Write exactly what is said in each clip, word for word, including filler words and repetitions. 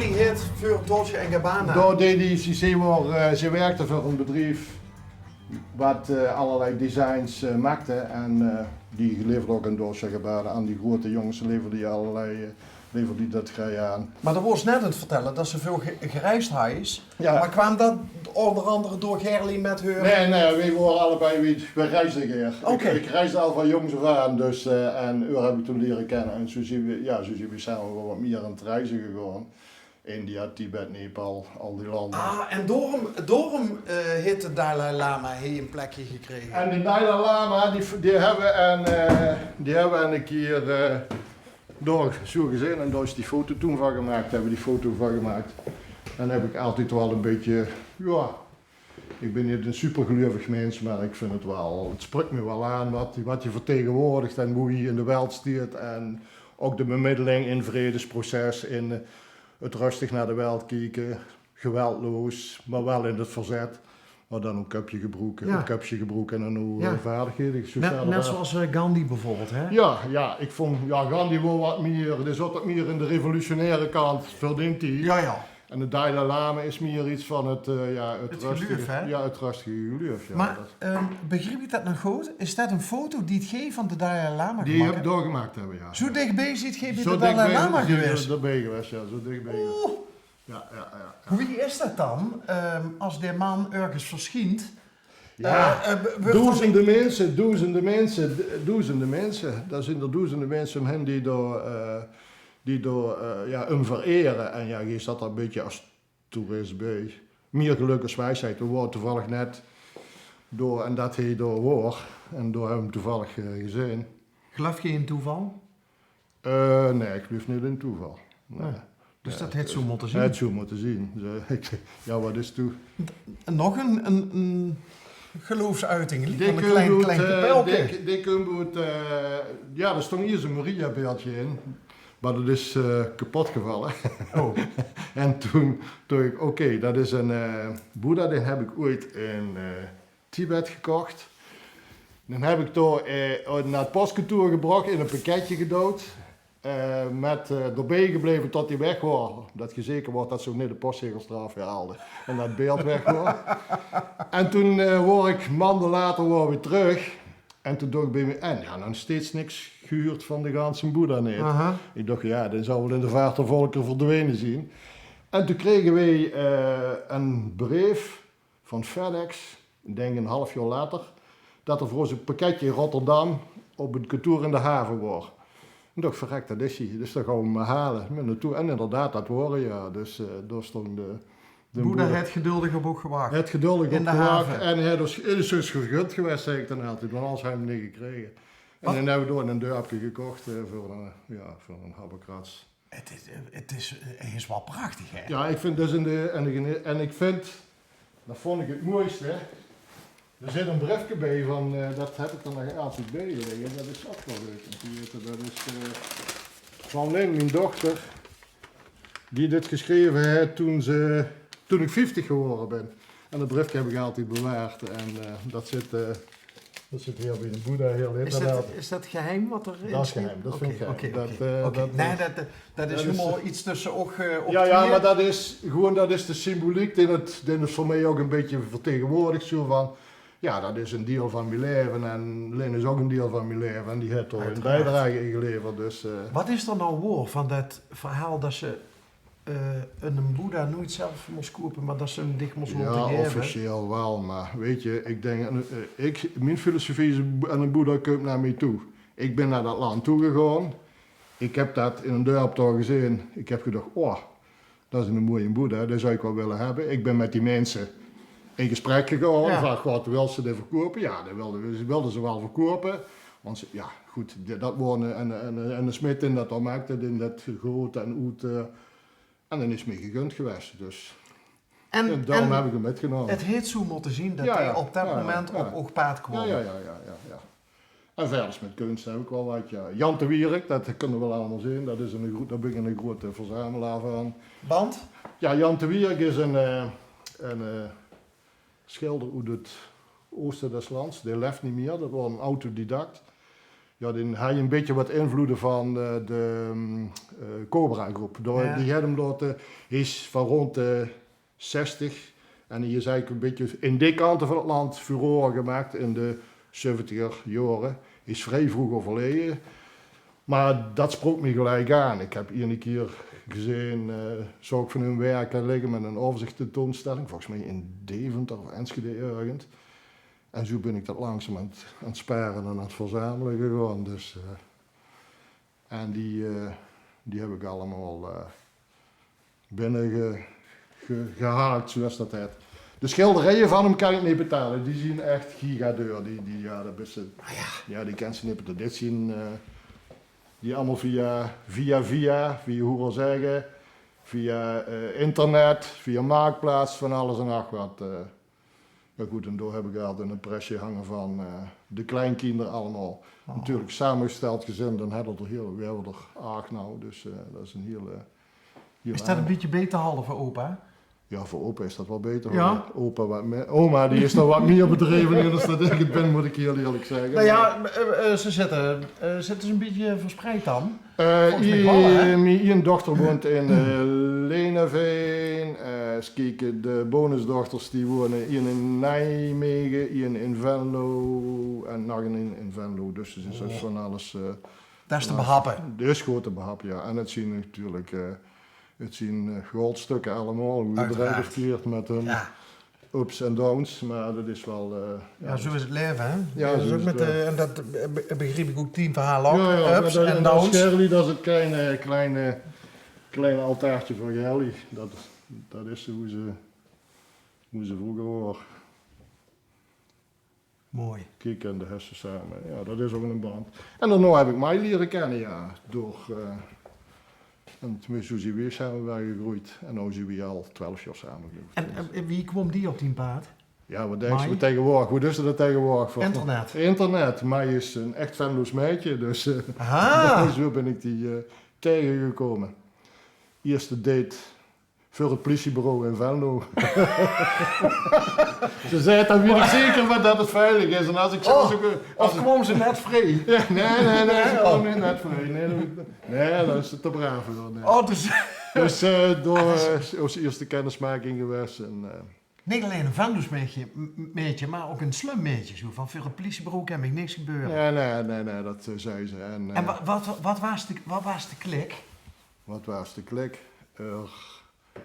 Heet veur Dolce en Gabbana. Dao deej die, ze, ze, woor, eh, ze werkde veur ein bedrief wat, eh, allerlei designs, eh, maakde. En, eh, die leverde ouch aan Dolce en Gabbana, aan die groeate jónges, leverde die allerlei, eh, leverde die dat grei aan. Mer doe woors net aan 't vertèlle dat ze väöl ge-, gereis is. Ja. Mer kwaam dat ónger angere door Gerlie mit häör? Nae, nae, weej wore allebei, weej, weej reisde gaer. Oké. Ik, ik reisde al van jóngs aaf aan, dus, eh, en häör höb ik toen liere kènne. En zoe zeen we, ja, zoe zeen we same waal wat mieër aan 't reize gegange. India, Tibet, Nepal, al die lande. Ah, en daorum, daorum, eh, heet de Dalai Lama hie ein plekje gekrege. En de Dalai Lama, die, die höbbe we en, eh, die höbbe we ein kieër, eh, dao zoe gezeen en dao is die foto toen van gemaak, höbbe we die foto van gemaak. En höb ik altied waal ein bietje, ja, ik bin neet ein supergeluevig mins, mer ik vind 't waal, 't sprik me waal aan wat, wat hae vertegenwoordigt en wie hae in de welt steet. En ouch de bemiddeling in vredesproces, in, eh, 't rustig nao de welt kieke, geweldloos, mer waal in 't verzet. Mer dan ouch köpje gebroeke, ja, ouch köpje gebroeke en dan ouch, ja, eh, vaardighede. Net, net zoeas, eh, Gandhi bieveurbeeld, hè? Ja, ja, ik vónd, ja, Gandhi waal wat mieër, dae zat wat mieër in de revolutionaire kant veur dien tied. Ja, ja. En de Dalai Lama is mieër get van 't, eh, ja, 't 't rustige, geluef, hè? Ja, 't rustige geluef, ja. Mer, dat, ehm, begriep ik dat nog good? Is dat ein foto die geej van de Dalai Lama gemaak höb? Die höb ik dao gemaak, ja. Zoe dichbeej zeet geej beej de Dalai Lama gewaes? Zoe dichbeej, zoe dichbeej gewaes, ja, zoe dichbeej gewaes. Oeh. Ja, ja, ja, ja. Wie is dat dan, ehm, as dae man örges versjient? Ja, eh, eh, doezende minse, doezende minse, d-, doezende minse. Dao zeen d'r doezende minse óm häöm die dao, eh, die dao, eh, ja, häöm verere. En ja, geej zat d'r ein bietje as toerist beej. Mieër gelök as wijsheid. We wore toevallig net dao en dat hae dao waor. En dao höbbe we 'm toevallig, eh, gezeen. Geluif geej in toeval? Eh, nae, ik geluif neet in toeval. Nae. Nae. Dus dat haet zoe mótte zien. Haet zoe mótte zien. Zo, ik, ja, wat is toe? Nog ein, ein, ein geloofsuiting. Liek waal ein klein, klein kapelke. Die kump oet, eh, ja, d'r stóng iers ein Maria-beeldje in. Mer dat is, eh, kepot gevalle. Oh. En toen dach ik, oké, dat is ein, eh, Boeddha, dae höb ik oeats in, eh, Tibet gekoch. Dae höb ik dao, eh, nao 't postkantoor gebroch, in ein pakketje gedouwd. Eh, mit, eh, d'rbeej gebleve tot dae weg waor. Dat geej zeker waort dat ze ouch neet de postzegels d'raaf haalde. En dat beeld weg waor. En toen, eh, waor ik, maonde later waor weer trök. En toen dach ik beej mich, en ja, nog steeds niks gehuurd van de ganse Boeddha neet. Aha. Ik dach, ja, dae zal waal in de vaart der volkere verdwene zien. En toen krege weej, eh, ein breef van FedEx, ik dink ein half jaor later, dat d'r veur ós ein pakketje in Rotterdam op ein kantoor in de have waor. Ik dach, verrek, dat is 'r. Dus dan gaon we 'm mer haole. Mit naotoe. En inderdaad, dat waor 'r, ja. Dus, eh, dao stóng de, de Boeddha. Boeddha haet geduldig op uch gewach. Haet geduldig op gewach. In de have. En hae is, is dus vergund gewaes, zag ik dan altied, want anders had ik 'm neet gekrege. En dan höbbe we dao in ein dörpke gekoch, eh, veur ein, ja, veur ein habbekrats. 't Is, 't is, eh, 't is waal prachtig, hè? Ja, ik vind dus in de, en ik, en ik vind, dat vónd ik 't moeiste, d'r zit ein breefke beej van, eh, dat höb ik d'r nog altied beej ligke. Dat is ouch waal leuk óm te weite. Dat is, eh, van Lin, mien dochter, die dit geschreve haet toen ze, toen ik vieftig gewaore bin. En dat breefke höb ik altied bewaard. En, eh, dat zit, eh, dat zit hie beej de Boeddha, hie ligk dat. Is dat, is dat geheim wat d'r in steit? Dat is geheim, dat vind ik geheim. Oké, oké, oké. Dat, eh, dat is, nae, dat, dat is hielemaol iets tösse oog, eh, op. Ja, ja, mer dat is gewoeën, dat is de symboliek die 't, die 't veur mich ouch ein bietje vertegenwoordigt. Zoeë van, ja, dat is ein deil van mien laeve en Lin is ouch ein deil van mien laeve en die haet dao ein biedrage in geleverd. Dus, eh. Wat is d'r noe waor van dat verhaal dat ze eh, eine Boeddha noeit zelf mós koupe, mer dat ze 'm dich mós laote gaeve? Ja, officieel waal, mer wits se, ik dink, eh, ik, mien filosofie is, ein Boeddha kump nao mich toe. Ik bin nao dat land toe gegange. Ik höb dat in ein dörp dao gezeen. Ik höb gedach, oh, dat is eine moeie Boeddha, dae zou ik waal wille höbbe. Ik bin mit die minse in gesprek gegange. Ja. Van, god, wils se dae verkoupe? Ja, dae wilde, wilde ze waal verkoupe. Want ze, ja, good, die, dat waor ein, ein, ein, ein smid dae dat dao maakde, dae dat groeët en oet, eh, En dan is 't mich gegund gewaes, dus. En, en daorum höb ik 'm mitgenome. 't Haet zoeë mótte zien dat hae op dat moment op oog paad kwaam. Ja, ja, ja, ja, ja. En wiejer mit kuns höb ik waal wat, ja. Jan te Wierik, dat kónne we waal allemaol zeen. Dat is ein groeët, dao bin ik eine groeëte verzamelaar van. Want? Ja, Jan te Wierik is ein, eh, ein, eh, sjilder oet 't ooste des lands. Dae laef neet mieër, dat waor ein autodidact. Ja, die haaj e bietje wat invloede van eh, de mm, eh, Cobra-groep. Door, Ja. Die haet 'm laote, hae is van rond de zestig. En hae is eigelik e bietje in die kante van 't land furore gemaak in de zeventiger jaore. Hae is vrie vroeg euverleje. Mer dat sprook mich geliek aan. Ich höb eine kier gezeen, eh, zoog ich van häöm werk ligke mit 'n euverzich tentoonstelling, volges mich in Deventer of Enschede örges. En zoe bin ich dat langzaam aan 't, aan 't spare en aan 't verzamele gewaon. Dus, eh, en die, eh, die höb ich allemaol eh, binne ge, ge, gehaald, zoeas dat hèt. De schilderieje van häöm kan ich neet betale. Die zien ech gigaduur. Die, die, ja, dat is, eh, ja, die kins se neet betale. Dit zien, eh, die allemaol via, via, via, via, hoe wil zegge, via eh, internet, via Marktplaats, van alles en nog wat. Eh. Ja good, en dao höb ich altied e presje hange van eh, de kleinkinder allemaol. Oh. Natuurlik samengesteld gezin, dan höbbe v'r d'r hiel, v'r höbbe d'r ach now, dus eh, dat is 'n hiel, eh, hiel Is dat e bietje beter te halde veur opa? Ja, veur opa is dat waal beter. Ja? Opa wat mier, oma die is dao wat mier bedreve in es dat ich 't bin, mót ich hiel ierlik zegge. Nou ja, eh, eh, ze zitte, eh, zitte ze e bietje verspreid dan? Eh, Volges mich waal, hè? Mien dochter woont in eh, Leneveen. Eh, es kieke, de bonusdochters die woene, ein in Nijmegen, ein in Venlo en nog ein in, in Venlo. Dus ze zien van alles. Eh, Dat is te behappe. Dat is good te behappe, ja. En 't zien natuurlik, eh, 't zien eh, goldstukke allemaol. Hoe 't Oeteraard. Drie of veer mit hun Ja. ups en downs, mer dat is waal eh, Ja, zoe is 't laeve, hè? Ja, dat is zoe ouk is 't mit laeve. De, en dat be- begriep ich ouk, tien verhaole ouk. Ja, ja, mer ups dat, en dat is downs. Gerlie, dat is 't kleine, kleine, kleine altaartje veur Gerlie. Dat, dat is hoe ze, hoe ze vreuger waor. Mooi. Kiek, en de höbs se same. Ja, dat is ouk 'ne band. En daonao höb ich Mai liere kenne, ja. Door eh, En tenminste, zoe zien v'r same weer gegreujd. En now zien v'r al twelf jaor same, geluif ich. En eh, wie kwaam die op dien paad? Ja, wat dinks se, Mai? Wat tegenwoordig, wat is dat tegenwoordig veur Internet. Internet. Mai is 'n ech Venloos meidje, dus eh, Aha. Zoe bin ich die eh, taengegekómme. Ierste date veur 't pliesybureau in Venlo. Ze zag: dan weit ich zeker wat dat 't veilig is. En es ich zo Oh, zoe, of es ich kwaam ze net vrie? Ja, nae, nae, nae, ze Oh. kwaam neet net vrie. Nae, dat, nae, dat is te braaf veur, nae. Oh, dus Dus eh, door, eh, ós ierste kennismaking gewaes. En eh, Neet allein e Venloos meidje, m- meidje, mer ouk e slum meidje. Zoe van: veur 't pliesybureau kan mich niks gebeure. Nae, nae, nae, nae, dat eh, zag ze. En, En eh, wa- wat, wat waas de, wat waas de klik? Wat waas de klik? Eh,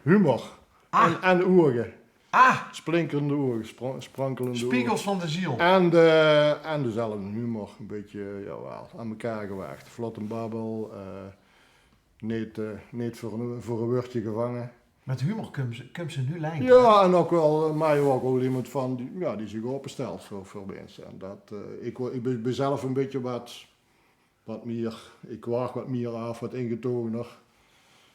humor. Ah. En, en ouge. Ah. Splinkerende ouge, spra- sprankelende ouge. Spiegels van de ziel. En de, en dezelfde humor, e bietje, jawaal, aan mekaar gewaagd. Vlot in babbel, eh, neet, eh, neet veur e, veur e wäördje gevange. Mit humor kums se, kums se noe lenk, hè? Ja, en ouk waal, eh, Mai waor ouk waal emes van, die, ja, die zich aopestèlt veur, veur minse. En dat, eh, ich, wa- ich bin, bin zelf e bietje wat wat mier, ich waag wat mier aaf, wat ingetogener.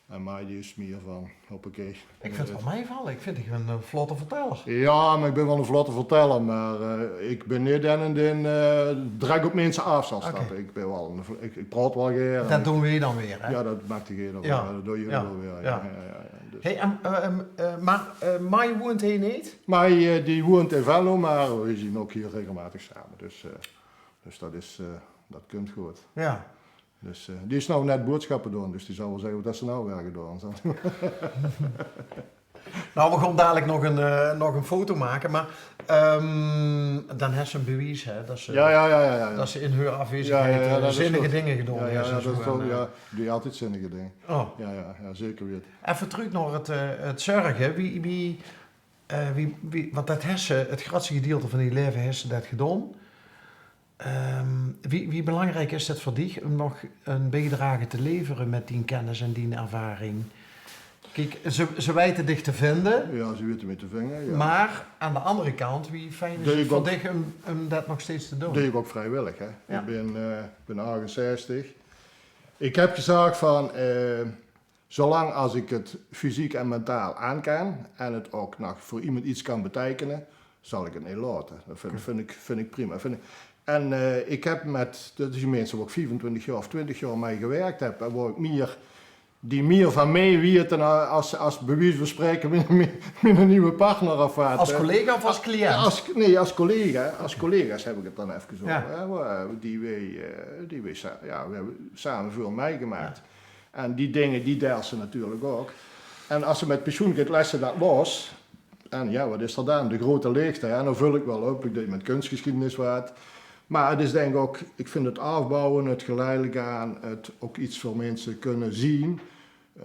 En Mai die is mier van, hoppakee. Ich vinj 't waal meivalle. Ich vinj dich 'ne, eh, vlotte verteller. Ja, mer ich bin waal 'ne vlotte verteller, mer eh, ich bin neet eine dae eh, drek op minse aaf zal stappe. Oké. Ich bin waal 'ne, ich, ich praot waal gaer. Dat doon v'r dan weer, hè? Ja, dat maak ich gaer. Ja. Ja, dat doon v'r Ja. Waal weer. Ja. Ja, ja, ja, ja. Dus. Hey, en, eh, em, eh, mer eh, Mai woont hie neet? Mai eh, die woont in Venlo, mer v'r zien ouk hie regelmaotig same. Dus eh, Dus dat is, eh, dat kump good. Ja. Dus eh, die is now net boodschappe doon, dus die zal waal zègke: wat höbs se now weer gedaon? Now, v'r gaon dalik nog 'n, eh, nog 'n foto make, mer ehm, dan höbs se e bewies, hè, dat se, Ja, ja, ja, ja, ja. Dat se in häör aafwezigheid Ja, ja, ja, eh, dat is zinnige good. Dinger gedaon Ja, ja, höbs en ja, dat zoe, is en, good, eh, ja. Die altied zinnige dinger. Oh. Ja, ja, ja, zeker weite. Effe trök nao 't, eh, 't zörge. Wie, wie, Eh, wie, wie, want dat höbs se, 't groatste gedeilte van dien laeve höbs se dat gedaon. Ehm, wie, wie belangriek is dat veur dich um nog 'n biedrage te levere mit dien kennis en dien ervaring? Kiek, ze, ze weite dich te vinde. Ja, ze weite mich te vinge, ja. Mer aan de anger kant, wie fijn is 't veur dich um, um dat nog steeds te doon? Dat doon ich ouk vriewillig, hè. Ja. Ich bin, eh, ich bin achtenzestig. Ich höb gezag van, eh, Zoelang es ich 't fysiek en mentaal aan kan en 't ouk nog veur emes get kan beteikene, zal ich 't neet laote. Dat vinj, vinj ich, vinj ich prima. Vinj ich, en eh, ich höb mit, dat is e mins wo ich viefentwintig jaor of twintig jaor mei gewirk höb en wo ich mier die mier van mej weite as, as bie wieze van spraeke mien, mien, mien nuuje partner of wat, As hè. Collega of as cliënt? As, nee, as collega. As collega's heb ik 't dan efkes euver, hè, die wej, eh, die wej sa-, ja, wej hebbe same väöl mejgemaak. En die dinger, die deils se natuurlik ouk. En as se met pensioen geis, lets se dat los. En ja, wat is d'r dan? De grote leegte. Ja, dan vul ik wel op, ik deej met kunstgeschiedenis wat. Maar 't is, denk ik, ouk, ik vind 't aafbouwe, 't geleidelijk aan, 't ouk iets veur minse kunne zien.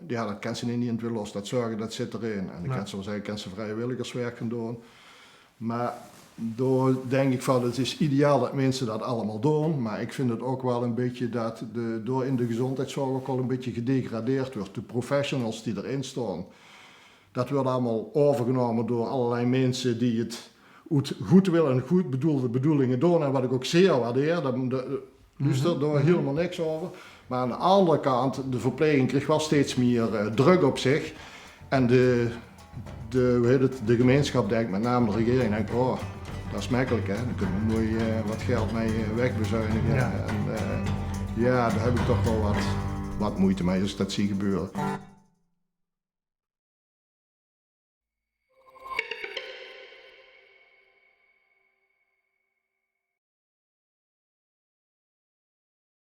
Ja, dat kens se neet, neet weer los. Dat zörge, dat zit d'rin. En dan kens se wel zegge, kens se vrijwilligerswerk gaon doon. Maar dao denk ik van, 't is ideaal dat minse dat allemaol doon. Maar ik vind 't ouk wel 'n bietje dat de, dao in de gezondheidszorg ouk wel 'n bietje gedegradeerd wuurt. De professionals die d'rin staon, dat wuurt allemaol euvergenome door allerlei minse die 't oet goodwill en good bedoelde bedoelinge doon. En wat ik ouk zeer waardeer, dat, de, luuster, dao hielemaol niks euver. Maar aan de andere kant, de verpleging krieg wel steeds mier, eh, druk op zich. En de, de, hoe heet 't, de gemeenschap, denk, met name de regering, denkt: oh, dat is mekkelijk, hè. Dao kunne we moei, eh, wat geld mej, eh, wegbezuinige. Ja. En, eh, ja, dao heb ik toch wel wat, wat moeite mej as ik dat zie gebeure.